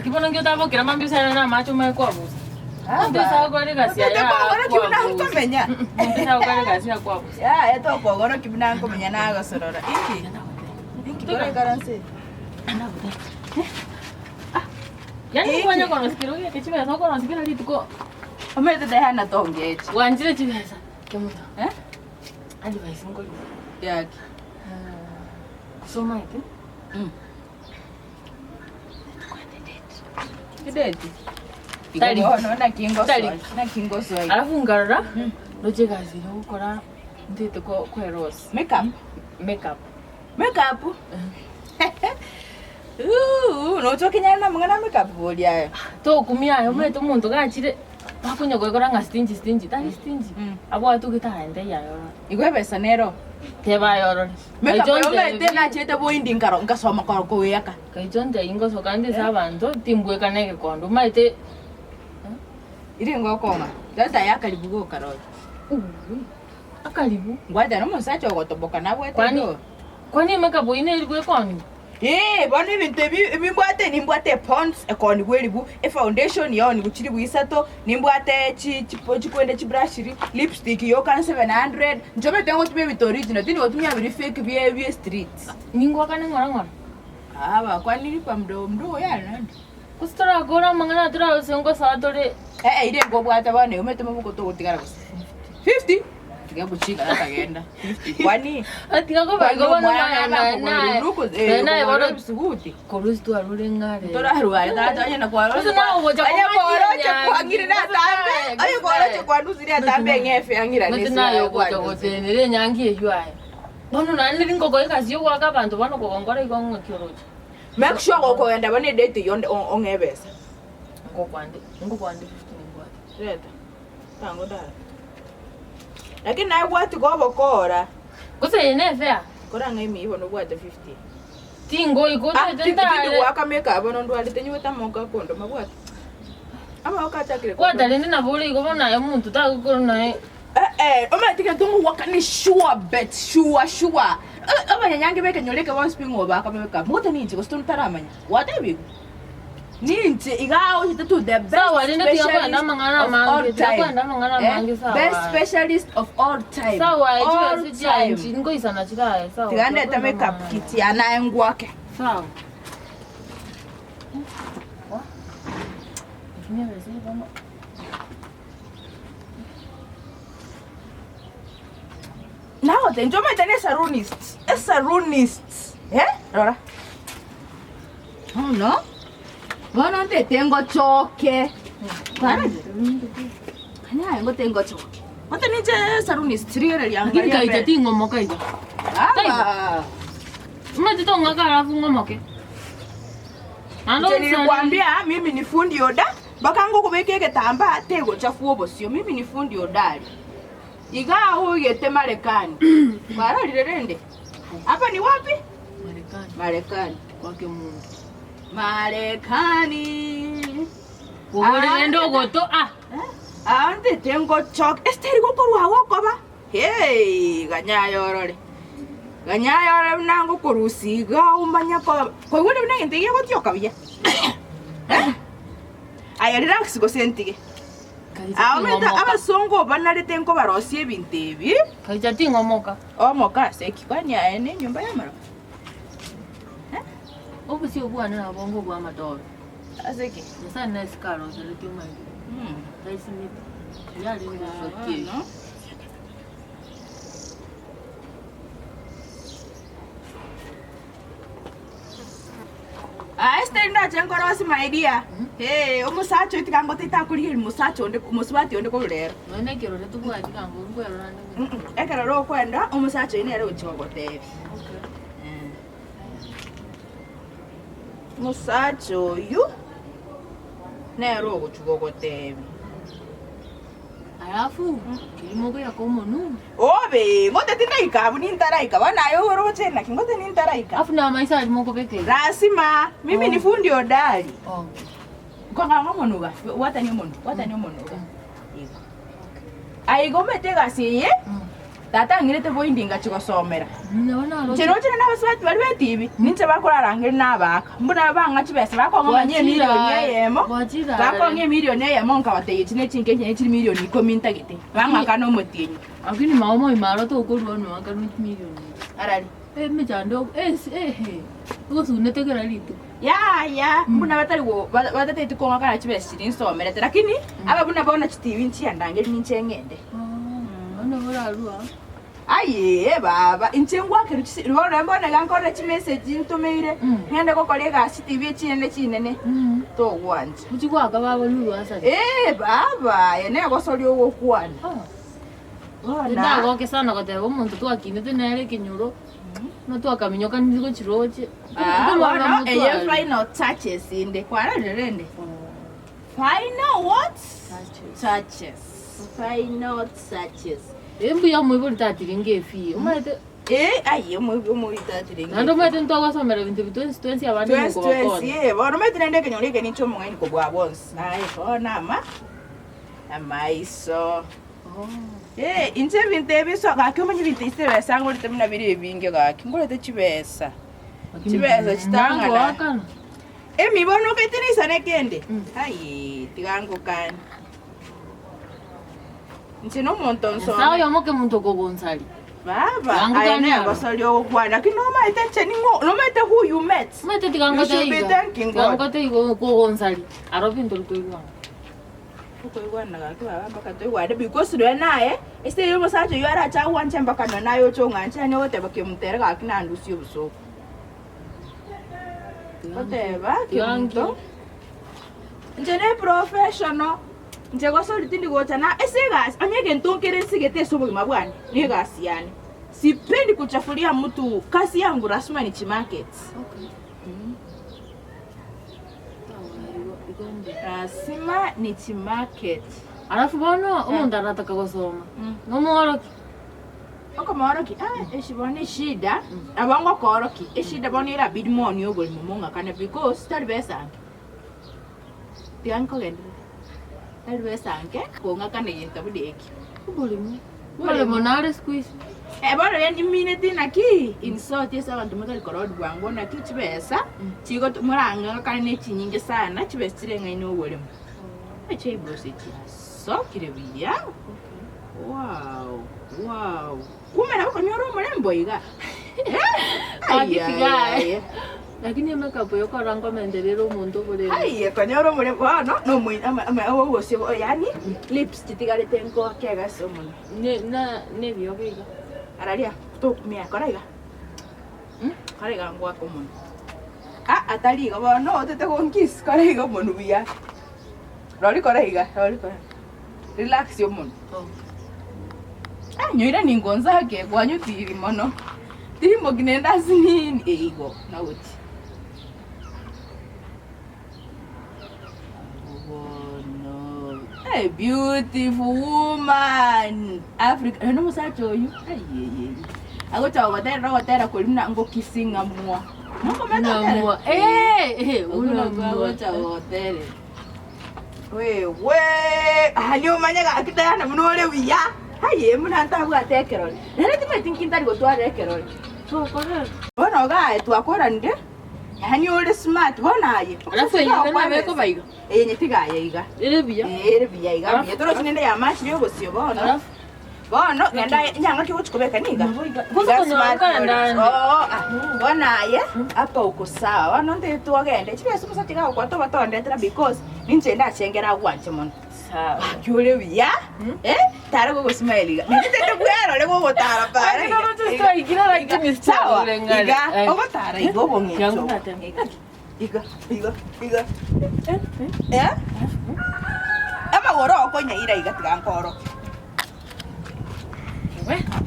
Naki bono nki otabokera mambia osarane na amache omanye koabusa? Omonto ase agokora egasi yaye Otete kogorokia buna akoabusa. nkomenya. Omonto ase agokora egasi akoabusa. Yaya tokogorokia buna nkomenya nagosorora. Inki? Inki toraikaranse? Yaani Inki? kwanya korosia kero geke chibesa okorosia kera rituko. Omanyete Diana tongechi. Gwanchire chibesa. Kemuta. Eh? Advice nkorigia. Yaki. Gose omanyete? Mm. Edeti. Tari. Igo bono naki ngosoa. Tari. Naki ngosoa. Alafu nkarora ndoche egasi ere ogokora ntete ko kwerosia. Makeup. Makeup. Makeup. Ooh, noche okenyare na amang'ana a makeup bori aye. Tokumia aye omanyete omonto gachire bakonya goekora ng'a stingy stingy tari stingy. Mm. Abwate ogete aye ntaiyo aye orore. Igo ebesa nero. Teba aye orore. Makeup Kaicho oyo omanyete ntebi- nachete boindi nkaro nkasoma koro koeyaka. Kaicho ntaiyo ngosoka nde ase abanto timbwekana egekondo omanyete Ire ngokong'a. Tata aye akaribu gokarora. Uuwi, akaribu. Ngwatera omosacha ogotoboka nabwate Kwani edoa. kwani emekabu eyio neri bwekonywa? Ee, bono ebinto ebi ebimbwate nimbwate epons ekoonigwa eribu, efoundation yaonigwa chiribu isato, nimbwate chi chipo chikwende chibrush lipstick yoka 700, inche omanyete ngotumia ebinto original tindi gotumia biria fake bie bie street. Ningwakane ng'ora ng'ora. Aba kwani lipa mdogo mdogo yari naende. Gose torakore amang'ana toragose ngosoa tore. Ee ire nkobwate bono igo omanyete mobuko togotigara gose 50 tiga gochika tata 50 kwani Tiga koba kwani igo bono omwana naye naba naye akogorera naye ebiruko naye eh, naye okogorera bono ebisuguti korwa ase twarure ng'are. torarware tata onye na Gose kwarora nawe ogocha onye komanyia kworoche enyangi, kwang'ire gose natambe naye, onye gose kworoche naye. kwandusire atambe eng'efe ang'irane Gose ase naye yaye ogocha kwandusire. gotenenera enyangi eywo aye. Bono naende ringoko egasi ya ogoaka abanto bono kogonkora igo ng'aki oroche. Make sure gokogenda bono edate eyio onde ong'e ebesa. Ngokwande ngokwande 50 nimbwate. Reta, tango ndare. Lakini naye gwatiga obokora. Gose eye ne fair? Kora ng'a emiyi bono obwate 50. Tingoika Ah, otete tindi ntare. tindi goaka makeup bono ndwarete nywete amagoko akondoma bwata. Amagoko achakire Bwata kondoma. rende nabo ore igo bono aye omonto tagokora naye. Eh eh, omanyete egento ngogoaka ne sure bet, sure sure. Eh, abanyanyangi b'ekenyoro eke bonsi pi ng'o baaka makeup. Mogote ninche gose totaramanya. Gwatebigwe? Ninche iga aochete to the best Sawa, rende tiga kwenda specialist amang'ana of all amange, tiga time. kwenda amang'ana Eh, amange, sawa. Best specialist of all time. Sawa, All chibesa time. chianchi ngoisana chiraye sawa. Tiga tiga ndete kwenda makeup amang'ana. kit yane aye ngwake. Sawa. Wa? Lakini ebesa eye bono. Nagote inche omanyete ne esaroonist, esaroonist, eh, rora. Bono, bono ntete ngochoke, kwarorire? Kanya ngote ngochoke. Ngote ninche esaroonist rigereria Lakini angalia kaija mbere. ting'omoka iga. Aba. Omanyete tong'aka alafu ng'omoke. Naende Inche obosani- nilikwambia mimi ni fundi oda mpaka ngokobeka egetambaa tegochafua obosio mimi ni fundi hodari. Iga aoigete Marekani. Kwarorire rende? Hapa ni wapi? Marekani. Marekani. Kwake mundu. Marekani. Bogori Ah. rende ogoto ah. Aantete ngochoka. Esteri gokorwa agwo okoba. Hey, ganya orore. Ganya orore buna ngokorusia iga omanye koba. Koigwete buna egento gegotioka buya. Eh? Aye relax gose ntige. Aomete abasongo banarete nkobarosia ebinto ebi. Kaija ting'omoka. Omoka ase eki? Kwani aye nenyomba y'amaroba? Eh? Obosio bwane nabo bonga obw'amatobe. Ase ki? Nyasae nesike aroseretie omanyete. Taisimeti. Yarenge gosokia ebi. Ah, Esther ndache nkorosi my dear. Hey, omosacha oyo tiga ngote takorigeria mosacha onde mosubati onde korwa rero. Nonya na ekerore tobwati kango nkwerora nde Mm, mm. Ekero okwenda omosacha oyo nere ogochia gogotebia. Okay. Eh. Omosacha oyu nere ogochia gogotebia. Alafu kirimo goyaka omonu. Obe, ngote tindaraika abwo nintaraika, bono aye oroche naki ngote nintaraika. Alafu na amaiso aria mokobeka iga. Lazima, mimi ni fundi hodari. Oh. Nkong'ang'a omonuga, bwatania omonwa, bwatania omonwa iga. Igo. Aye igo omanyete egasi eye, Mm. Tata ang'irete boindi ngachia gosomera. Inche roche na abasubati baria b'etibi, ninche bakorarangeri nabaaka. Mbuna bang'a chibesa bakong'a manya emilioni eyemo, bakong'a emilioni eyemo nkabatebia echi nechinka echi nechiri milioni ikomi ntagete. Bang'akana omotienyi. Lakini mama oima aro tokorua noakana chimilioni echi. Arari. Emechando esi ehe ogosunete kera rituko. Yaya, mbuna batari go ba- batateti kong'akana chibesa chiria nsomerete lakini aba buna bono chitibi nchiandangeri ninche ng'ende. Bono borarua. Ayee baba, inche ngwakerwa chisi bono bono iga nkorora chimessage ntomeire, ng'ende gokora egasi chitibi echinene chinene, togwancha. Gochi goaka baba rurwa asare. Ee baba, aye negosoria ogokwana. Bono. Ndagoke sana goteba omonto twakinete nere ekenyoro, buna twakaminyokaniri gochi roche. Ah, Nkorwara bono eye motware. final touches inde, kwarorire rende? Final what? Touches. Touches. Final touches. Eh, mbuya omoibori tatiringa efee, omanyete Eh, aye omoibi omoibori tatiringa naende efee. omanyete ntogosomera ebinto ebi twensi twensi abande Twensi twensi, mokobakonya. eh, bono omanyete naende ekenyoro eke ninche omong'aini kobua bonsi. Aye bono ama, amaiso. Eh, inche ebinto ebi so gaki omanye ebinto ase ebesa ngorete buna bire ebinge gaki, ngorete chibesa, chibesa chitang'ana. Nangoakana. Emibono oketereisana kende? Aye, tiga ngokane. Inche nomonto Nyasae nsome. oyomo kemonto okogonsaria. Baba, aye Yangokania aro. negosoria ogokwana, lakini nomaete inche ning'o, nomaete who you met. Omanyete tiga You ngote should be iga. thanking Tiga God. ngote iga okogonsaria. Aro binto rikoigwana. Okoigwana gaki baba mpaka toigwane because nonya naye, ase eyio omosacha oyio arache agwanche mpaka nonya naye oche ong'anche yaani ogoteba kemutere gaki nandusie obosoku. Goteba kemunto, inche ne professional, inche gosori tindi gocha na ase egasi, onye egento nkere nsigete ase obogima bwane, na egasi yane. Sipendi kuchafulia mtu, kazi yangu lazima nichimarket. Lazima nichimarket. Alafu bono omonto arataka gosoma, nomworokia. Okomoorokia, ah, eshi bono eshida, nabo ngokoorokia, eshida bono erabidi monie oborimo mong'akane because tari besa nke. Tiga nkogenderere, tari besa nke kong'akana egento buna eki. Oborimo, oborimo nare siku hizi. Eh, bono riria nimineti naki, insult ase abanto motari korori bwango naki chibesa, chigotu morang'akane na echinyinge sana, chibesa chireng'aine oborimo. Echieyebrows echi chiasokire buya. Wow, wow. Kumbe nabo okonyora omorembo iga. Gaki tiga aye. Lakini emekapo yokora nkomenterere omonto oborembo. Aiye konyora omorembo bono nomoi ama ama obosio bo yaani lips chitigarete nkoake iga ase omonwa. Ne na nebiogo iga. Araria tokumia kora iga. Kora iga ngoake omonwa. Ah atari igo bono otete gonkiss kora iga omonwa buya. Rori kora iga, rori kora. Relax omonwe. Ah, nyoira ningonsa ake kwanyotiri mono. Timoki nende asinini eigo nagochi. Bono. Hey, beautiful woman. Africa. Eh, nomosacha oyu. Ayeyeye. Agocha gogotera ogotera kori buna ngokisinga mwa. Nokomenta otera? Unamua. Eh, eh, Okwo unamua. agocha gogoterera. Wewe, aye omanye gaki Diana buna ore buya, aye buna ntabwate ekerore, naende timanyeti nki ntari gotwara ekerore. Bono iga aye twakoranire, yaani ore smart bono aye. Alafu eye iga nabo ekoba iga? Eye nyetiga aye iga. Ere buya? Ee ere buya iga Alafu- buya, torochi nende yamachire obosio bono. Alafu? Bono genda aye nyanga ki ogochi kobeka niga. Gose Iga konyora smart nkaenda ore. ande. Oo, ah, bono aye apa uko sawa bono ntete twogende chibesa omosacha iga agokwa toba tondetera because ninche ndachengere agwanche mono. Sawa. Gaki ore buya eh, tara gogosmile iga. Naende tete bwerore gogotara para Lakini iga. oroche twaikire lakini Iga, sawa sitwareng'ana. iga Eh. ogotara iga obong'encho. Yangu natema. Iga iga iga iga eh amagoro okonyaira iga tiga nkoroke.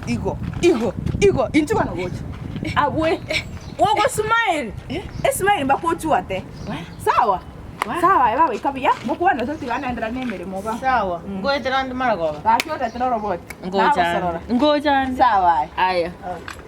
Igo, igo, igo, inchuo bono gocha. Abwe. Gogo smile. Esmile mpaka ochuate. Sawa? Sawa aye bagoika buya, mokwane totiga naenderera na emeremo iga. Sawa. Ngoetera ande maragoba. Gaki oretera oroboti. Ngocha Nagosorora. ande. Ngocha ande. Sawa aye. Aya. Okay.